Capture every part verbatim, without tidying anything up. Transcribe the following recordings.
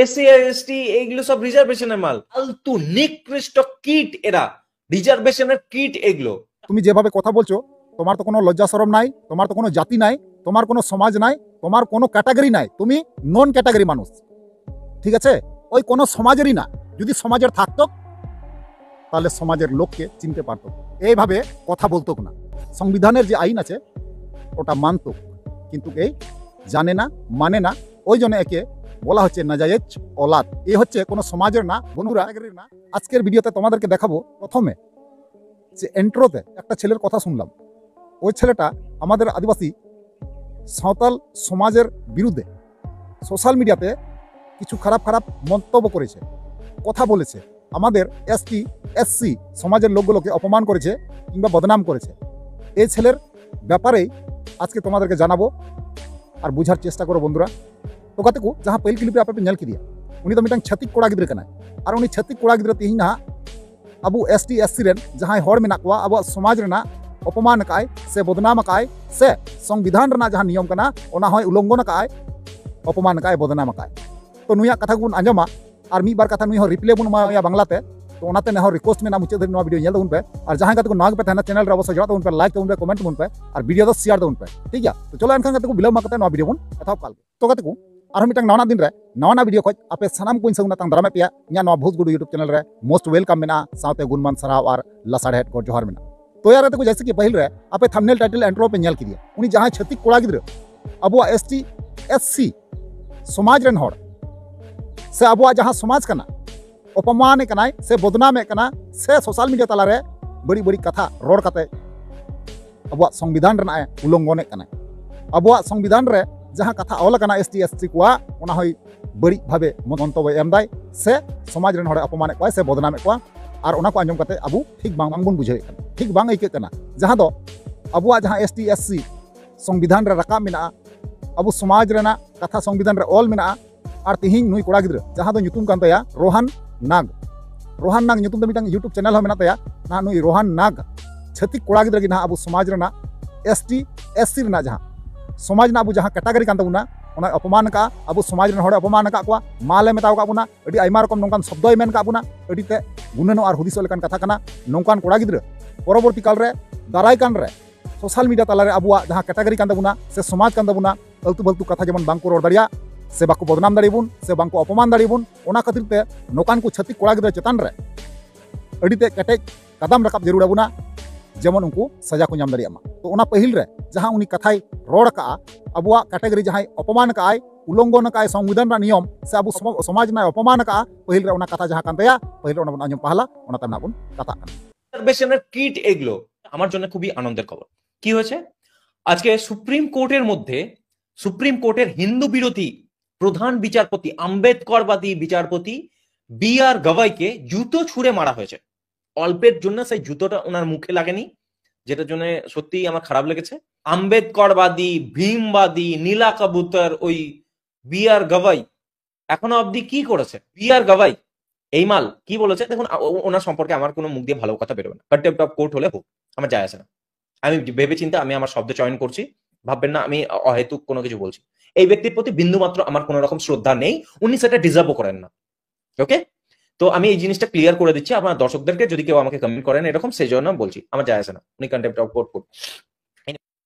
SC ST এগুলো সব রিজার্ভেশনের মাল। ফালতু নিকৃষ্ট কীট এরা, রিজার্ভেশনের কীট এগুলো। তুমি যেভাবে কথা বলছো, তোমার তো কোনো লজ্জা শরম নাই, তোমার তো কোনো জাতি নাই, তোমার কোনো সমাজ নাই, তোমার কোনো ক্যাটাগরি নাই, তুমি নন ক্যাটাগরি মানুষ। ঠিক আছে? ওই কোনো সমাজেরই না। যদি সমাজের থাকতো, তাহলে সমাজের লোককে চিনতে পারতো। এইভাবে কথা বলতো না। সংবিধানের যে আইন আছে, ওটা মানতো, কিন্তু এই জানে না, মানে না। ওই জন্য একে বলা হচ্ছে নাজায়েজ ওলাদ। এ হচ্ছে কোনো সমাজের না, বন্ধুরা। আজকের ভিডিওতে তোমাদেরকে দেখাবো, প্রথমে যে ইন্ট্রোতে একটা ছেলের কথা শুনলাম। ওই ছেলেটা আমাদের আদিবাসী সাঁওতাল সমাজের বিরুদ্ধে সোশ্যাল মিডিয়াতে কিছু খারাপ খারাপ মন্তব্য করেছে, কথা বলেছে, আমাদের এসটি এসসি সমাজের লোকগুলোকে অপমান করেছে কিংবা বদনাম করেছে। এই ছেলের ব্যাপারেই আজকে তোমাদেরকে জানাবো, ᱟᱨ ᱵᱩᱡᱷᱟᱹᱣ ᱪᱮᱥᱴᱟ ᱠᱚᱨᱚ ᱵᱚᱱᱫᱷᱩᱨᱟ᱾ ᱛᱚ ᱜᱟᱛᱮ ᱠᱚ, ᱡᱟᱦᱟᱸ ᱯᱟᱹᱦᱤᱞ ᱠᱞᱤᱯ ᱨᱮ ᱟᱯᱮ ᱯᱮ ᱧᱮᱞ ᱠᱮᱫᱮᱭᱟ, ᱩᱱᱤ ᱫᱚ ᱢᱤᱫᱴᱟᱝ ᱪᱷᱟᱹᱛᱤᱠ ᱠᱚᱲᱟ ᱜᱤᱫᱽᱨᱟᱹ ᱠᱟᱱᱟᱭ᱾ ᱟᱨ ᱩᱱᱤ ᱪᱷᱟᱹᱛᱤᱠ ᱠᱚᱲᱟ ᱜᱤᱫᱽᱨᱟᱹ ᱛᱮᱦᱮᱧ ᱱᱟᱦᱟᱜ ᱟᱵᱚ ᱮᱥᱴᱤ ᱮᱥᱥᱤ ᱨᱮᱱ ᱡᱟᱦᱟᱸᱭ ᱦᱚᱲ ᱢᱮᱱᱟᱜ ᱠᱚᱣᱟ, ᱟᱵᱚᱣᱟᱜ ᱥᱚᱢᱟᱡᱽ ᱨᱮᱱᱟᱜ ᱚᱯᱚᱢᱟᱱ ᱟᱠᱟᱫᱟᱭ ᱥᱮ ᱵᱚᱫᱱᱟᱢ ᱟᱠᱟᱫᱟᱭ ᱥᱮ ᱥᱚᱝᱵᱤᱫᱷᱟᱱ ᱨᱮᱱᱟᱜ ᱡᱟᱦᱟᱸ ᱱᱤᱭᱚᱢ ᱠᱟᱱᱟ, ᱚᱱᱟ ᱦᱚᱸᱭ ᱩᱞᱚᱝᱜᱷᱚᱱ ᱟᱠᱟᱫᱟᱭ, ᱚᱯᱚᱢᱟᱱ ᱟᱠᱟᱫᱟᱭ, ᱵᱚᱫᱱᱟᱢ ᱟᱠᱟᱫᱟᱭ᱾ ᱛᱚ ᱱᱩᱭᱟᱜ ᱠᱟᱛᱷᱟ ᱠᱚᱵᱚᱱ ᱟᱸᱡᱚᱢᱟ ᱟᱨ ᱢᱤᱫ ᱵᱟᱨ ᱠᱟᱛᱷᱟ ᱱᱩᱭ ᱦᱚᱸ ᱨᱤᱯᱞᱟᱭ ᱵᱚᱱ ᱮᱢᱟᱣᱟᱭᱟ ᱵᱟᱝᱞᱟᱛᱮ᱾ ᱛᱚ ᱚᱱᱟᱛᱮ ᱱᱮᱦᱚᱨ ᱨᱤᱠᱣᱮᱥᱴ ᱢᱮᱱᱟᱜᱼᱟ, ᱢᱩᱪᱟᱹᱫ ᱫᱷᱟᱹᱵᱤᱡ ᱱᱚᱣᱟ ᱵᱷᱤᱰᱤᱭᱳ ᱧᱮᱞ ᱛᱟᱵᱚᱱ ᱯᱮ᱾ ᱟᱨ ᱡᱟᱦᱟᱸᱭ ᱜᱟᱛᱮ ᱠᱚ ᱱᱟᱣᱟ ᱜᱮᱯᱮ ᱛᱟᱦᱮᱱᱟ, ᱪᱮᱱᱮᱞ ᱨᱮ ᱚᱵᱚᱥᱥᱳᱭ ᱡᱚᱲᱟᱣ ᱛᱟᱵᱚᱱ ᱯᱮ, ᱞᱟᱭᱤᱠ ᱛᱟᱵᱚᱱ ᱯᱮ, ᱠᱚᱢᱮᱱᱴ ᱛᱟᱵᱚᱱ ᱯᱮ, ᱟᱨ ᱵᱷᱤᱰᱤᱭᱳ ᱫᱚ ᱥᱮᱭᱟᱨ ᱛᱟᱵᱚᱱ ᱯᱮ, ᱴᱷᱤᱠ ᱜᱮᱭᱟ? ᱛᱚ ᱪᱚᱞᱚ ᱮᱱᱠᱷᱟᱱ ᱜᱟᱛᱮ ᱠᱚ, ᱵᱤᱞᱚᱢ ᱢᱟ ᱠᱟᱛᱮ ᱱᱚᱣᱟ ᱵᱷᱤᱰᱤᱭᱳ ᱵᱚᱱ ᱮᱛᱚᱦᱚᱵ ᱠᱟᱜ ᱞᱮᱜᱮ᱾ ᱛᱚ ᱜᱟᱛᱮ ᱠᱚ, ᱟᱨᱦᱚᱸ ᱢᱤᱫᱴᱟᱝ ᱱᱟᱣᱟᱱᱟᱜ ᱫᱤᱱ ᱨᱮ ᱱᱟᱣᱟᱱᱟᱜ ᱵᱷᱤᱰᱤᱭᱳ ᱠᱷᱚᱡ ᱟᱯᱮ ᱥᱟᱱᱟᱢ ᱠᱚᱧ ᱥᱟᱹᱜᱩᱱ ᱟᱛᱟᱝ ᱫᱟᱨᱟᱢᱮᱫ ᱯᱮᱭᱟ᱾ ᱤᱧᱟᱹᱜ ᱱᱚᱣᱟ ᱵᱷᱩᱥ ᱜᱩᱰᱩ YouTube ᱪᱮᱱᱮᱞ ᱨᱮ most welcome ᱢᱮᱱᱟᱜᱼᱟ, ᱥᱟᱶᱛᱮ ᱜᱩᱱᱢᱟᱱ ᱥᱟᱨᱦᱟᱣ ᱟᱨ ᱞᱟᱥᱟᱲᱦᱮᱫ ᱜᱚᱰ ᱡᱚᱦᱟᱨ ᱢᱮᱱᱟᱜᱼᱟ᱾ ᱛᱚ ᱭᱟᱨ ᱜᱟᱛᱮ ᱠᱚ, ᱡᱮᱭᱥᱮ ᱠᱤ ᱯᱟᱹᱦᱤᱞ ᱨᱮ ᱟᱯᱮ ᱛᱷᱟᱢᱵᱱᱮᱞ ᱴᱟᱭᱴᱮᱞ ᱤᱱᱴᱨᱳ ᱯᱮ ᱧᱮᱞ ᱠᱮᱫᱮᱭᱟ, ᱩᱱᱤ ᱡᱟᱦᱟᱸᱭ ᱪᱷᱟᱹᱛᱤᱠ ᱠᱚᱲᱟ ᱜᱤᱫᱽᱨᱟᱹ ᱟᱵᱚᱣᱟᱜ ᱮᱥᱴᱤ ᱮᱥᱥᱤ ᱥᱚᱢᱟᱡᱽ ᱨᱮᱱ ᱦᱚᱲ ᱥᱮ ᱟᱵᱚᱣᱟᱜ ᱡᱟᱦᱟᱸ ᱥᱚᱢᱟᱡᱽ ᱠᱟᱱᱟ, ᱚᱯᱚᱢᱟᱱᱮ ᱠᱟᱱᱟᱭ ᱥᱮ ᱵᱚᱫᱱᱟᱢᱮ ᱠᱟᱱᱟ ᱥᱮ ᱥᱳᱥᱟᱞ ᱢᱤᱰᱤᱭᱟ ᱛᱟᱞᱟᱨᱮ ᱵᱟᱹᱲᱤᱡ ᱵᱟᱹᱲᱤᱡ ᱠᱟᱛᱷᱟ ᱨᱚᱲ ᱠᱟᱛᱮ ᱟᱵᱚᱣᱟᱜ ᱥᱚᱝᱵᱤᱫᱷᱟᱱ ᱨᱮᱱᱟᱜ ᱮ ᱩᱞᱚᱝᱜᱷᱚᱱᱮᱫ ᱠᱟᱱᱟᱭ᱾ ᱟᱵᱚᱣᱟᱜ ᱥᱚᱝᱵᱤᱫᱷᱟᱱ ᱨᱮ ᱡᱟᱦᱟᱸ ᱠᱟᱛᱷᱟ ᱚᱞ ᱟᱠᱟᱱᱟ ᱮᱥᱴᱤ ᱮᱥᱥᱤ ᱠᱚᱣᱟᱜ, ᱚᱱᱟ ᱦᱚᱸᱭ ᱵᱟᱹᱲᱤᱡ ᱵᱷᱟᱵᱮ ᱢᱚᱱᱛᱚᱵᱵᱚᱭ ᱮᱢ ᱫᱟᱭ ᱥᱮ ᱥᱚᱢᱟᱡᱽ ᱨᱮᱱ ᱦᱚᱲᱮ ᱚᱯᱚᱢᱟᱱᱮᱫ ᱠᱚᱣᱟ ᱥᱮ ᱵᱚᱫᱱᱟᱢᱮᱫ ᱠᱚᱣᱟ᱾ ᱟᱨ ᱚᱱᱟ ᱠᱚ ᱟᱸᱡᱚᱢ ᱠᱟᱛᱮ ᱟᱵᱚ ᱴᱷᱤᱠ ᱵᱟᱝ, ᱵᱟᱝᱵᱚᱱ ᱵᱩᱡᱷᱟᱹᱣᱮᱫ ᱠᱟᱱᱟ, ᱴᱷᱤᱠ ᱵᱟᱝ ᱟᱹᱭᱠᱟᱹᱜ ᱠᱟᱱᱟ᱾ ᱡᱟᱦᱟᱸ ᱫᱚ ᱟᱵᱚᱣᱟᱜ ᱡᱟᱦᱟᱸ ᱮᱥᱴᱤ ᱮᱥᱥᱤ ᱥᱚᱝᱵᱤᱫᱷᱟᱱ ᱨᱮ ᱨᱟᱠᱟᱵ ᱢᱮᱱᱟᱜᱼᱟ, ᱟᱵᱚ ᱥᱚᱢᱟᱡᱽ ᱨᱮᱱᱟᱜ ᱠᱟᱛᱷᱟ ᱥᱚᱝᱵᱤᱫᱷᱟᱱ ᱨᱮ ᱚᱞ ᱢᱮᱱᱟᱜᱼᱟ᱾ ᱟᱨ ᱛᱮᱦᱮᱧ ᱱᱩᱭ ᱠᱚᱲᱟ ᱜᱤᱫᱽᱨᱟᱹ, ᱡᱟᱦᱟᱸ ᱫᱚ ᱧᱩᱛᱩᱢ ᱠᱟᱱ ᱛᱟᱭᱟ ᱨᱳᱦᱟᱱ ᱱᱟᱜᱽ, ᱨᱳᱦᱟᱱ ᱱᱟᱜᱽ ᱧᱩᱛᱩᱢ ᱛᱮ ᱢᱤᱫᱴᱟᱝ YouTube ᱪᱮᱱᱮᱞ ᱦᱚᱸ ᱢᱮᱱᱟᱜ ᱛᱟᱭᱟ᱾ ᱱᱟᱦᱟᱜ ᱱᱩᱭ ᱨᱳᱦᱟᱱ ᱱᱟᱜᱽ ᱪᱷᱟᱹᱛᱤᱠ ᱠᱚᱲᱟ ᱜᱤᱫᱽᱨᱟᱹ ᱜᱮ ᱱᱟᱦᱟᱜ ᱟᱵᱚ ᱥᱚᱢᱟᱡᱽ ᱨᱮᱱᱟᱜ ᱮᱥᱴᱤ ᱮᱥᱥᱤ ᱨᱮᱱᱟᱜ ᱡᱟᱦᱟᱸ ᱥᱚᱢᱟᱡᱽ ᱨᱮᱱᱟᱜ ᱟᱵᱚ ᱡᱟᱦᱟᱸ ᱠᱮᱴᱟᱜᱚᱨᱤ ᱠᱟᱱ ᱛᱟᱵᱚᱱᱟ, ᱚᱱᱟᱭ ᱚᱯᱚᱢᱟᱱ ᱟᱠᱟᱫᱼᱟ, ᱟᱵᱚ ᱥᱚᱢᱟᱡᱽ ᱨᱮᱱ ᱦᱚᱲᱮ ᱚᱯᱚᱢᱟᱱ ᱟᱠᱟᱫ ᱠᱚᱣᱟ, ᱢᱟᱞᱮ ᱢᱮᱛᱟᱣ ᱟᱠᱟᱫ ᱵᱚᱱᱟ, ᱟᱹᱰᱤ ᱟᱭᱢᱟ ᱨᱚᱠᱚᱢ ᱱᱚᱝᱠᱟᱱ ᱥᱚᱵᱫᱚᱭ ᱢᱮᱱ ᱟᱠᱟᱫ ᱵᱚᱱᱟ, ᱟᱹᱰᱤ ᱛᱮ ᱜᱩᱱᱟᱹᱱᱚᱜ ᱟᱨ ᱦᱩᱫᱤᱥᱚᱜ ᱞᱮᱠᱟᱱ ᱠᱟᱛᱷᱟ ᱠᱟᱱᱟ᱾ ᱱᱚᱝᱠᱟᱱ ᱠᱚᱲᱟ ᱜᱤᱫᱽᱨᱟᱹ ᱯᱚᱨᱚᱵᱚᱨᱛᱤ ᱠᱟᱞ ᱨᱮ, ᱫᱟᱨᱟᱭ ᱠᱟᱱ ᱨᱮ ᱥᱳᱥᱟᱞ ᱢᱤᱰᱤᱭᱟ ᱛᱟᱞᱟᱨᱮ ᱟᱵᱚᱣᱟᱜ ᱡᱟᱦᱟᱸ ᱠᱮᱴᱟᱜᱚᱨᱤ ᱠᱟᱱ ᱛᱟᱵᱚᱱᱟ ᱥᱮ ᱥᱚᱢᱟᱡᱽ ᱠᱟᱱ ᱛᱟᱵᱚᱱᱟ, ᱟᱹᱞᱛᱩ ᱯᱷᱟᱹᱞᱛᱩ ᱠᱟᱛᱷᱟ ᱡᱮᱢᱚᱱ ᱵᱟᱝᱠᱚ ᱨᱚᱲ ᱫᱟᱲᱮᱭᱟᱜ ᱥᱮ ᱵᱟᱠᱚ ᱵᱚᱫᱱᱟᱢ ᱫᱟᱲᱮᱭᱟᱵᱚᱱ ᱥᱮ ᱵᱟᱝᱠᱚ ᱚᱯᱚᱢᱟᱱ ᱫᱟᱲᱮᱭᱟᱵᱚᱱ, ᱚᱱᱟ ᱠᱷᱟᱹᱛᱤᱨ ᱛᱮ ᱱᱚᱝᱠᱟᱱ ᱠᱚ ᱪᱷᱟᱹᱛᱤᱠ ᱠᱚᱲᱟ ᱜᱤᱫᱽᱨᱟᱹ ᱪᱮᱛᱟᱱ ᱨᱮ ᱟᱹᱰᱤ ᱛᱮ ᱠᱮᱴᱮᱡ ᱠᱟᱫᱟᱢ ᱨᱟᱠᱟᱵ ᱡᱟᱹᱨᱩᱲ ᱟᱵᱚᱱᱟ, ᱡᱮᱢᱚᱱ ᱩᱱᱠᱩ ᱥᱟᱡᱟ ᱠᱚ ᱧᱟᱢ ᱫᱟᱲᱮᱭᱟᱜ ᱢᱟ᱾ ᱛᱚ ᱚᱱᱟ ᱯᱟᱹᱦᱤᱞ ᱨᱮ ᱡᱟᱦᱟᱸ ᱩᱱᱤ ᱠᱟᱛᱷᱟᱭ ᱨᱚᱲ ᱟᱠᱟᱜᱼᱟ, ᱟᱵᱚᱣᱟᱜ ᱠᱮᱴᱟᱜᱚᱨᱤ ᱡᱟᱦᱟᱸᱭ ᱚᱯᱚᱢᱟᱱ ᱟᱠᱟᱜᱼᱟᱭ, ᱩᱞᱚᱝᱜᱷᱚᱱ ᱟᱠᱟᱜᱼᱟᱭ ᱥᱚᱝᱵᱤᱫᱷᱟᱱ ᱨᱮᱱᱟᱜ ᱱᱤᱭᱚᱢ, ᱥᱮ ᱟᱵᱚ ᱥᱚᱢ-, ᱥᱚᱢᱟᱡᱽ ᱨᱮᱱᱟᱜ ᱚᱯᱚᱢᱟᱱ ᱟᱠᱟᱜᱼᱟ, ᱯᱟᱹᱦᱤᱞ ᱨᱮ ᱚᱱᱟ ᱠᱟᱛᱷᱟ ᱡᱟᱦᱟᱸ ᱠᱟᱱ ᱛᱟᱭᱟ, ᱯᱟᱹᱦᱤᱞ ᱨᱮ ᱚᱱᱟ ᱵᱚᱱ ᱟᱸᱡᱚᱢ ᱯᱟᱦᱞᱟ, ᱚᱱᱟ ᱛᱟᱭᱚᱢ ᱱᱟᱜ ᱵᱚᱱ ᱠᱟᱛᱷᱟᱜ ᱠᱟᱱᱟ᱾ রিজার্ভেশনের কিট এগুলো আমার জন্য খুবই আনন্দের খবর। কি হয়েছে? আজকে সুপ্রিম কোর্টের মধ্যে সুপ্রিম কোর্টের হিন্দু বিরোধী প্রধান বিচারপতি, আম্বেদকরবাদী বিচারপতি বি আর গাভাইকে জুতো ছুঁড়ে মারা হয়েছে। অল্পের জন্য সেই জুতোটা ওনার মুখে লাগেনি, যেটার জন্য সত্যিই আমার খারাপ লেগেছে। আম্বেদকরবাদী, ভীমবাদী, নীলা কবুতর, ওই বি আর গাভাই এখনো অবধি কি করেছে? বি আর গাভাই এই মাল কি বলেছে? দেখুন, আ- ও- ওনার সম্পর্কে আমার কোনো মুখ দিয়ে ভালো কথা বেরোবে না, কন্টেম্প্ট অফ কোর্ট হলে হোক, আমার যায় আসে না। আমি ভেবে চিন্তে আমি আমার শব্দ চয়ন করছি, ভাববেন না আমি অহেতুক কোনো কিছু বলছি। এই ব্যক্তির প্রতি বিন্দুমাত্র আমার কোনো রকম শ্রদ্ধা নেই, উনি সেটা ডিজার্ভও করেন না। ওকে, তো আমি এই জিনিসটা ক্লিয়ার করে দিচ্ছি আমার দর্শকদেরকে, যদি কেউ আমাকে কমেন্ট করেন এরকম, সেই জন্য বলছি, আমার যায় আসে না, উনি কন্টেম্প্ট অফ কোর্ট করুন।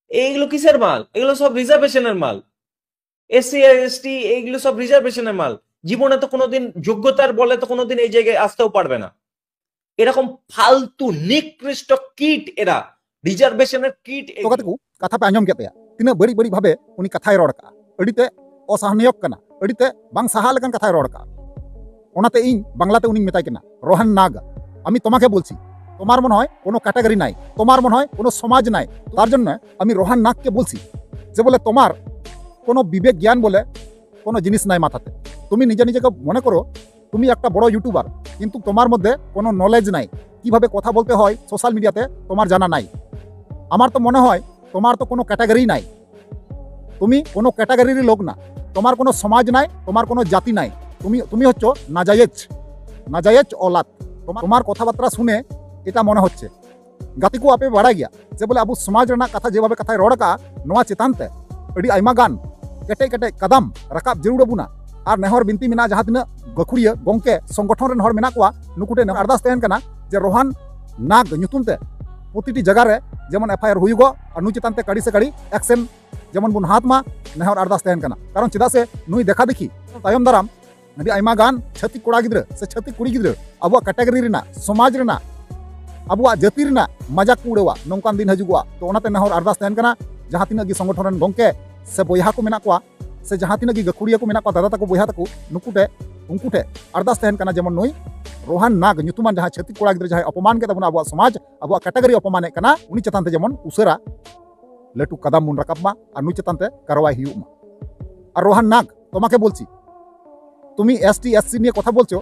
এইগুলো কিসের মাল? এগুলো সব রিজার্ভেশনের মাল। এসসি আর এসটি এইগুলো সব রিজার্ভেশনের মাল। জীবনে তো কোনোদিন যোগ্যতার বলে তো কোনোদিন এই জায়গায় আসতেও পারবে না। এরকম ফালতু নিকৃষ্ট কিট এরা, রিজার্ভেশনের কিট। ᱛᱚ ᱜᱟᱛᱮ ᱠᱚ, ᱠᱟᱛᱷᱟ ᱯᱮ ᱟᱸᱡᱚᱢ ᱠᱮᱫ ᱛᱟᱭᱟ, ᱛᱤᱱᱟᱹᱜ ᱵᱟᱹᱲᱤᱡ ᱵᱟᱹᱲᱤᱡ ᱵᱷᱟᱵᱮ ᱩᱱᱤ ᱠᱟᱛᱷᱟᱭ ᱨᱚᱲ ᱠᱟᱜᱼᱟ᱾ ᱟᱹᱰᱤ ᱛᱮ ᱚᱥᱟᱦᱱᱤᱭᱚᱠ ᱠᱟᱱᱟ, ᱟᱹᱰᱤ ᱛᱮ ᱵᱟᱝ ᱥᱟᱦᱟ ᱞᱮᱠᱟᱱ ᱠᱟᱛᱷᱟᱭ ᱨᱚᱲ ᱠᱟᱜᱼᱟ᱾ ᱚᱱᱟᱛᱮ ᱤᱧ ᱵᱟᱝᱞᱟᱛᱮ ᱩᱱᱤᱧ ᱢᱮᱛᱟᱭ ᱠᱟᱱᱟ, রোহান নাগ, আমি তোমাকে বলছি, তোমার মনে হয় কোনো ক্যাটাগরি নাই, তোমার মনে হয় কোনো সমাজ নাই, তার জন্য আমি রোহান নাগকে বলছি যে বলে তোমার কোনো বিবেক জ্ঞান বলে কোনো জিনিস নাই মাথাতে। তুমি নিজে নিজেকে মনে করো তুমি একটা বড় ইউটিউবার, কিন্তু তোমার মধ্যে কোনো নলেজ নাই, কিভাবে কথা বলতে হয় সোশ্যাল মিডিয়াতে তোমার জানা নাই। আমার তো মনে হয় তোমার তো কোনো ক্যাটাগরি নাই, তুমি কোনো ক্যাটাগরির লোক না, তোমার কোনো সমাজ নাই, তোমার কোনো জাতি নাই, তুমি তুমি হচ্ছ নাজায়েজ, নাজায়েজ ঔলাদ। তোমার তোমার কথাবার্তা শুনে এটা মনে হচ্ছে। ᱜᱟᱛᱮ ᱠᱚ, ᱟᱯᱮ ᱵᱟᱲᱟᱭ ᱜᱮᱭᱟ ᱡᱮ ᱵᱚᱞᱮ ᱟᱵᱚ ᱥᱚᱢᱟᱡᱽ ᱨᱮᱱᱟᱜ ᱠᱟᱛᱷᱟ ᱡᱮᱵᱷᱟᱵᱮ ᱠᱟᱛᱷᱟᱭ ᱨᱚᱲ ᱟᱠᱟᱫᱼᱟ, ᱱᱚᱣᱟ ᱪᱮᱛᱟᱱ ᱛᱮ ᱟᱹᱰᱤ ᱟᱭᱢᱟ ᱜᱟᱱ ᱠᱮᱴᱮᱡ ᱠᱮᱴᱮᱡ ᱠᱟᱫᱟᱢ ᱨᱟᱠᱟᱵ ᱡᱟᱹᱨᱩᱲ ᱟᱵᱚᱱᱟ᱾ ᱟᱨ ᱱᱮᱦᱚᱨ ᱵᱤᱱᱛᱤ ᱢᱮᱱᱟᱜᱼᱟ, ᱡᱟᱦᱟᱸ ᱛᱤᱱᱟᱹᱜ ᱜᱟᱹᱠᱷᱩᱲᱤᱭᱟᱹ ᱜᱚᱝᱠᱮ ᱥᱚᱝᱜᱚᱴᱷᱚᱱ ᱨᱮᱱ ᱦᱚᱲ ᱢᱮᱱᱟᱜ ᱠᱚᱣᱟ, ᱱᱩᱠᱩ ᱴᱷᱮᱱ ᱟᱨᱫᱟᱥ ᱛᱟᱦᱮᱱ ᱠᱟᱱᱟ ᱡᱮ ᱨᱳᱦᱟᱱ ᱱᱟᱜᱽ ᱧᱩᱛᱩᱢ ᱛᱮ ᱯᱨᱚᱛᱤᱴᱤ ᱡᱟᱭᱜᱟ ᱨᱮ ᱡᱮᱢᱚᱱ ᱮᱯᱷ ᱟᱭ ᱟᱨ ᱦᱩᱭᱩᱜᱚᱜ ᱟᱨ ᱱᱩᱭ ᱪᱮᱛᱟᱱ ᱛᱮ ᱠᱟᱹᱲᱤ ᱥᱮ ᱠᱟᱹᱲᱤ ᱮᱠᱥᱮᱱ ᱡᱮᱢᱚᱱ ᱵᱚᱱ ᱦᱟᱛ ᱢᱟ, ᱱᱮᱦᱚᱨ ᱟᱨᱫᱟᱥ ᱛᱟᱦᱮᱱ ᱠᱟᱱᱟ᱾ ᱠᱟᱨᱚᱱ ᱪᱮᱫᱟᱜ ᱥᱮ ᱱᱩᱭ ᱫᱮᱠᱷᱟ ᱫᱮᱠᱷᱤ ᱛᱟᱭᱚᱢ ᱫᱟᱨᱟᱢ ᱟᱹᱰᱤ ᱟᱭᱢᱟ ᱜᱟᱱ ᱪᱷᱟᱹᱛᱤᱠ ᱠᱚᱲᱟ ᱜᱤᱫᱽᱨᱟᱹ ᱥᱮ ᱪᱷᱟᱹᱛᱤᱠ ᱠᱩᱲᱤ ᱜᱤᱫᱽᱨᱟᱹ ᱟᱵᱚᱣᱟᱜ ᱠᱮᱴᱟᱜᱚᱨᱤ ᱨᱮᱱᱟᱜ, ᱥᱚᱢᱟᱡᱽ ᱨᱮᱱᱟᱜ, ᱟᱵᱚᱣᱟᱜ ᱡᱟᱹᱛᱤ ᱨᱮᱱᱟᱜ ᱢᱟᱡᱟᱠ ᱠᱚ ᱩᱲᱟᱹᱣᱟ, ᱱᱚᱝᱠᱟᱱ ᱫᱤᱱ ᱦᱤᱡᱩᱜᱚᱜᱼᱟ᱾ ᱛᱚ ᱚᱱᱟᱛᱮ ᱱᱮᱦᱚᱨ ᱟᱨᱫᱟᱥ ᱛᱟᱦᱮᱱ ᱠᱟᱱᱟ, ᱡᱟᱦᱟᱸ ᱛᱤᱱᱟᱹᱜ ᱜᱮ ᱥᱚᱝᱜᱚᱴᱷᱚᱱ ᱨᱮᱱ ᱜᱚᱝᱠᱮ ᱥᱮ ᱵᱚᱭᱦᱟ ᱠᱚ ᱢᱮᱱᱟᱜ ᱠᱚᱣᱟ, ᱥᱮ ᱡᱟᱦᱟᱸ ᱛᱤᱱᱟᱹᱜ ᱜᱮ ᱜᱟᱹᱠᱷᱩᱲᱤᱭᱟᱹ ᱠᱚ ᱢᱮᱱᱟᱜ ᱠᱚᱣᱟ, ᱫᱟᱫᱟ ᱛᱟᱠᱚ, ᱵᱚᱭᱦᱟ ᱛᱟᱠᱚ, ᱱᱩᱠᱩ ᱴᱷᱮᱱ, ᱩᱱᱠᱩ ᱴᱷᱮᱱ ᱟᱨᱫᱟᱥ ᱛᱟᱦᱮᱱ ᱠᱟᱱᱟ, ᱡᱮᱢᱚᱱ ᱱᱩᱭ ᱨᱳᱦᱟᱱ ᱱᱟᱜᱽ ᱧᱩᱛᱩᱢᱟᱱ ᱡᱟᱦᱟᱸᱭ ᱪᱷᱟᱹᱛᱤᱠ ᱠᱚᱲᱟ ᱜᱤᱫᱽᱨᱟᱹ ᱡᱟᱦᱟᱸᱭ ᱚᱯᱚᱢᱟᱱ ᱠᱮᱫ ᱛᱟᱵᱚᱱᱟ ᱟᱵᱚᱣᱟᱜ ᱥᱚᱢᱟᱡᱽ, ᱟᱵᱚᱣᱟᱜ ᱠᱮᱴᱟᱜᱚᱨᱤ ᱚᱯᱚᱢᱟᱱᱮᱫ ᱠᱟᱱᱟ, ᱩᱱᱤ ᱪᱮᱛᱟᱱ ᱛᱮ ᱡᱮᱢᱚᱱ ᱩᱥᱟᱹᱨᱟ ᱞᱟᱹᱴᱩ ᱠᱟᱫᱟᱢ ᱵᱚᱱ ᱨᱟᱠᱟᱵ ᱢᱟ ᱟᱨ ᱱᱩᱭ ᱪᱮᱛᱟᱱ ᱛᱮ ᱠᱟᱨᱣᱟᱭ ᱦᱩᱭᱩᱜ ᱢᱟ᱾ ᱟᱨ ᱨᱳᱦᱟᱱ ᱱᱟᱜᱽ, তোমাকে বলছি, তুমি এসটি এসসি নিয়ে কথা বলছো,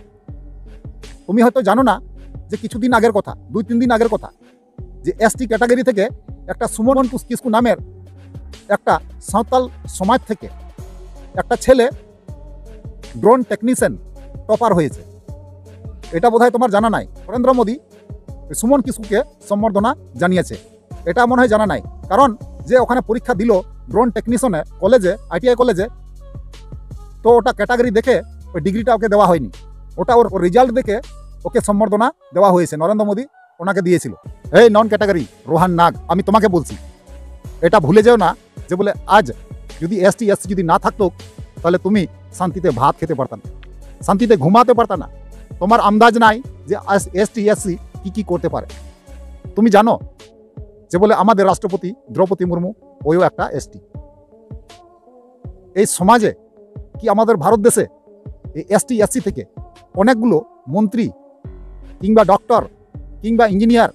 তুমি হয়তো জানো না যে কিছুদিন আগের কথা, দুই তিন দিন আগের কথা, যে এসটি ক্যাটাগরি থেকে একটা সুমন কিস- কিস্কু নামের একটা সাঁওতাল সমাজ থেকে একটা ছেলে ড্রোন টেকনিশিয়ান টপার হয়েছে। এটা বোধহয় তোমার জানা নাই। নরেন্দ্র মোদী সুমন কিস্কুকে সম্বর্ধনা জানিয়েছে, এটা মনে হয় জানা নাই। কারণ যে ওখানে পরীক্ষা দিল ড্রোন টেকনিশিয়ানে কলেজে, আইটিআই কলেজে, তো ওটা ক্যাটাগরি দেখে ওই ডিগ্রিটা ওকে দেওয়া হয়নি, ওটা ওর রেজাল্ট দেখে ওকে সম্বর্ধনা দেওয়া হয়েছে। নরেন্দ্র মোদী ওনাকে দিয়েছিল। এই নন ক্যাটাগরি রোহান নাগ, আমি তোমাকে বলছি, এটা ভুলে যেও না যে বলে আজ যদি এসটি এসসি যদি না থাকতো, তাহলে তুমি শান্তিতে ভাত খেতে পারতা না, শান্তিতে ঘুমাতে পারতা না। তোমার আন্দাজ নাই যে এসটি এসসি কি কি করতে পারে। তুমি জানো যে বলে আমাদের রাষ্ট্রপতি দ্রৌপদী মুর্মু, ওইও একটা এসটি। এই সমাজে কি আমাদের ভারত দেশে এই এসটি এসসি থেকে অনেকগুলো মন্ত্রী কিংবা ডক্টর কিংবা ইঞ্জিনিয়ার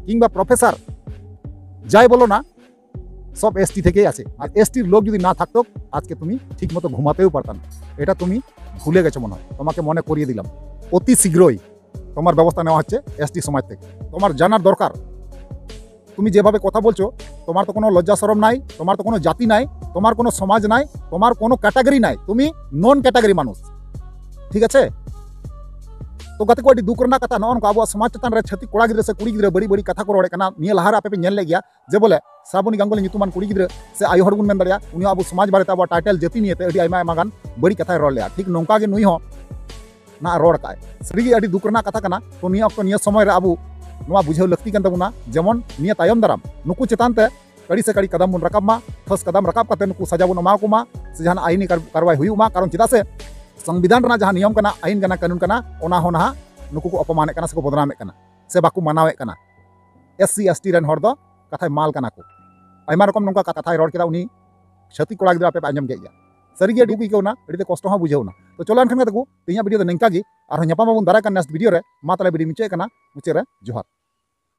কিংবা প্রফেসর, যাই বলো না, সব এসটি থেকেই আছে। আর এসটির লোক যদি না থাকতো, আজকে তুমি ঠিকমতো ঘুমাতেও পারতাম। এটা তুমি ভুলে গেছো মনে হয়, তোমাকে মনে করিয়ে দিলাম। অতি শীঘ্রই তোমার ব্যবস্থা নেওয়া হচ্ছে এসটি সমাজ থেকে। তোমার জানার দরকার, তুমি যেভাবে কথা বলছো, তোমার তো কোনো লজ্জা শরম নাই, তোমার তো কোনো জাতি নাই, তোমার কোনো সমাজ নাই, তোমার কোনো ক্যাটাগরি নাই, তুমি নন ক্যাটাগরি মানুষ, ঠিক আছে? ᱛᱚ ᱜᱟᱛᱮ ᱠᱚ, ᱟᱹᱰᱤ ᱫᱩᱠ ᱨᱮᱱᱟᱜ ᱠᱟᱛᱷᱟ, ᱱᱚᱜᱼᱚ ᱱᱚᱝᱠᱟ ᱟᱵᱚᱣᱟᱜ ᱥᱚᱢᱟᱡᱽ ᱪᱮᱛᱟᱱ ᱨᱮ ᱪᱷᱟᱹᱛᱤᱠ ᱠᱚᱲᱟ ᱜᱤᱫᱽᱨᱟᱹ ᱥᱮ ᱠᱩᱲᱤ ᱜᱤᱫᱽᱨᱟᱹ ᱵᱟᱹᱲᱤᱡ ᱵᱟᱹᱲᱤᱡ ᱠᱟᱛᱷᱟ ᱠᱚ ᱨᱚᱲᱮᱫ ᱠᱟᱱᱟ᱾ ᱱᱤᱭᱟᱹ ᱞᱟᱦᱟ ᱨᱮ ᱟᱯᱮ ᱯᱮ ᱧᱮᱞ ᱞᱮᱫ ᱜᱮᱭᱟ ᱡᱮ ᱵᱚᱞᱮ ᱥᱨᱟᱵᱚᱱᱤ ᱜᱟᱝᱜᱩᱞᱤ ᱧᱩᱛᱩᱢᱟᱱ ᱠᱩᱲᱤ ᱜᱤᱫᱽᱨᱟᱹ ᱥᱮ ᱟᱭᱳ ᱦᱚᱲ ᱵᱚᱱ ᱢᱮᱱ ᱫᱟᱲᱮᱭᱟᱜᱼᱟ, ᱩᱱᱤ ᱦᱚᱸ ᱟᱵᱚ ᱥᱚᱢᱟᱡᱽ ᱵᱟᱨᱮᱛᱮ ᱟᱵᱚᱣᱟᱜ title ᱡᱟᱹᱛᱤ ᱱᱤᱭᱮᱛᱮ ᱟᱹᱰᱤ ᱟᱭᱢᱟ ᱟᱭᱢᱟ ᱜᱟᱱ ᱵᱟᱹᱲᱤᱡ ᱠᱟᱛᱷᱟᱭ ᱨᱚᱲ ᱞᱮᱜᱼᱟ᱾ ᱴᱷᱤᱠ ᱱᱚᱝᱠᱟ ᱜᱮ ᱱᱩᱭ ᱦᱚᱸ ᱱᱟᱜ ᱨᱚᱲ ᱠᱟᱜᱼᱟᱭ᱾ ᱥᱟᱹᱨᱤᱜᱮ ᱟᱹᱰᱤ ᱫᱩᱠ ᱨᱮᱱᱟᱜ ᱠᱟᱛᱷᱟ ᱠᱟᱱᱟ᱾ ᱛᱚ ᱱᱤᱭᱟᱹ ᱚᱠᱛᱚ ᱱᱤᱭᱟᱹ ᱥᱚᱢᱚᱭ ᱨᱮ ᱟᱵᱚ ᱱᱚᱣᱟ ᱵᱩᱡᱷᱟᱹᱣ ᱞᱟᱹᱠᱛᱤ ᱠᱟᱱ ᱛᱟᱵᱚᱱᱟ, ᱡᱮᱢᱚᱱ ᱱᱤᱭᱟᱹ ᱛᱟᱭᱚᱢ ᱫᱟᱨᱟᱢ ᱱᱩᱠᱩ ᱪᱮᱛᱟᱱ ᱛᱮ ᱠᱟᱹᱲᱤ ᱥᱮ ᱠᱟᱹᱲᱤ ᱠᱟᱫᱟᱢ ᱵᱚᱱ ᱨᱟᱠᱟᱵ ᱢᱟ, ᱴᱷᱟᱹᱥ ᱠᱟᱫᱟᱢ ᱨᱟᱠᱟᱵ ᱠᱟᱛᱮ ᱱᱩᱠᱩ ᱥᱟᱡᱟ ᱵᱚᱱ ᱮᱢᱟ ᱠᱚ ᱢᱟ, ᱥᱮ ᱡᱟᱦᱟᱱᱟᱜ ᱟᱭᱤᱱᱤ ᱠᱟᱨ-, ᱠᱟᱨᱣᱟᱭ ᱦᱩᱭᱩᱜ ᱢᱟ᱾ ᱠᱟᱨᱚᱱ ᱪᱮᱫᱟᱜ ᱥᱮ ᱥᱚᱝᱵᱤᱫᱷᱟᱱ ᱨᱮᱱᱟᱜ ᱡᱟᱦᱟᱸ ᱱᱤᱭᱚᱢ ᱠᱟᱱᱟ, ᱟᱭᱤᱱ ᱠᱟᱱᱟ, ᱠᱟᱹᱱᱩᱱ ᱠᱟᱱᱟ, ᱚᱱᱟ ᱦᱚᱸ ᱱᱟᱦᱟᱜ ᱱᱩᱠᱩ ᱠᱚ ᱚᱯᱚᱢᱟᱱᱮᱫ ᱠᱟᱱᱟ ᱥᱮᱠᱚ ᱵᱚᱫᱱᱟᱢᱮᱫ ᱠᱟᱱᱟ ᱥᱮ ᱵᱟᱠᱚ ᱢᱟᱱᱟᱣᱮᱫ ᱠᱟᱱᱟ᱾ ᱮᱥ ᱥᱤ ᱮᱥ ᱴᱤ ᱨᱮᱱ ᱦᱚᱲ ᱫᱚ ᱠᱟᱛᱷᱟᱭ ᱢᱟᱞ ᱠᱟᱱᱟ ᱠᱚ᱾ ᱟᱭᱢᱟ ᱨᱚᱠᱚᱢ ᱱᱚᱝᱠᱟ ᱠᱟᱛᱷᱟᱭ ᱨᱚᱲ ᱠᱮᱫᱟ ᱩᱱᱤ ᱪᱷᱟᱹᱛᱤᱠ ᱠᱚᱲᱟ ᱜᱤᱫᱽᱨᱟᱹ, ᱟᱯᱮ ᱯᱮ ᱟᱸᱡᱚᱢ ᱠᱮᱫ ᱜᱮᱭᱟ᱾ ᱥᱟᱹᱨᱤᱜᱮ ᱟᱹᱰᱤ ᱫᱩᱠ ᱟᱹᱭᱠᱟᱹᱣ ᱮᱱᱟ, ᱟᱹᱰᱤ ᱛᱮ ᱠᱚᱥᱴᱚ ᱦᱚᱸ ᱵᱩᱡᱷᱟᱹᱣ ᱮᱱᱟ᱾ ᱛᱚ ᱪᱚᱞᱚ ᱮᱱᱠᱷᱟᱱ ᱜᱟᱛᱮ ᱠᱚ, ᱛᱮᱦᱮᱧᱟᱜ video ᱫᱚ ᱱᱤᱝᱠᱟ ᱜᱮ, ᱟᱨᱦᱚᱸ ᱧᱟᱯᱟᱢ ᱟᱵᱚᱱ ᱫᱟᱨᱟᱭ ᱠᱟᱱ next video ᱨᱮ᱾ ᱢᱟ ᱛᱟᱦᱞᱮ video ᱢᱩᱪᱟᱹᱫ ᱠᱟᱱᱟ, ᱢᱩᱪᱟᱹᱫ ᱨᱮ ᱡᱚᱦᱟᱨ᱾